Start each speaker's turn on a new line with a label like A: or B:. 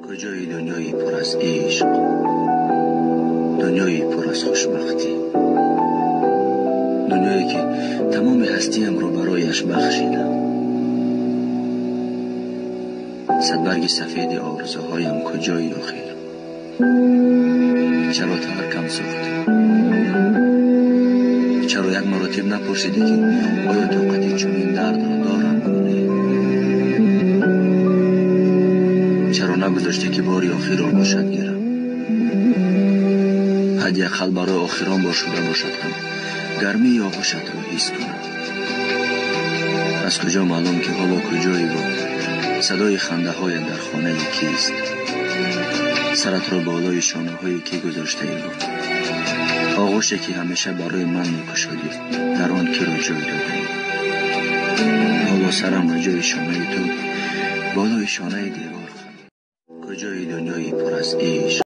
A: Куҷои дунёи пур аз ишқ, дунёи пур аз хушбахтӣ, дунёе ки тамоми ҳастиямро барояш бахшидам. Садбарги сафеди орзуҳоям куҷои охир? Чаро таркам сохтӣ? Чаро як маротиб напурсидӣ, ки оё тоқати чунин дардро дорам ё не? Чаро нагузоштӣ, ки бори охир оғӯшат гирам? Ҳадди ақал барои охирон бор шуда бошад ҳам, гармии оғӯшатро ҳис кунам. Аз куҷо маълум, ки ҳоло куҷоиву садои хандаҳоят дар хонаи кист? Саратро болои шонаҳои кӣ гузоштаиву оғӯше, ки ҳамеша барои ман мекушодӣ, дар он киро ҷой додаӣ? Ҳоло сарам ба ҷои шонаи ту болои шонаи девор. Куҷои дунёи пур аз ишқ?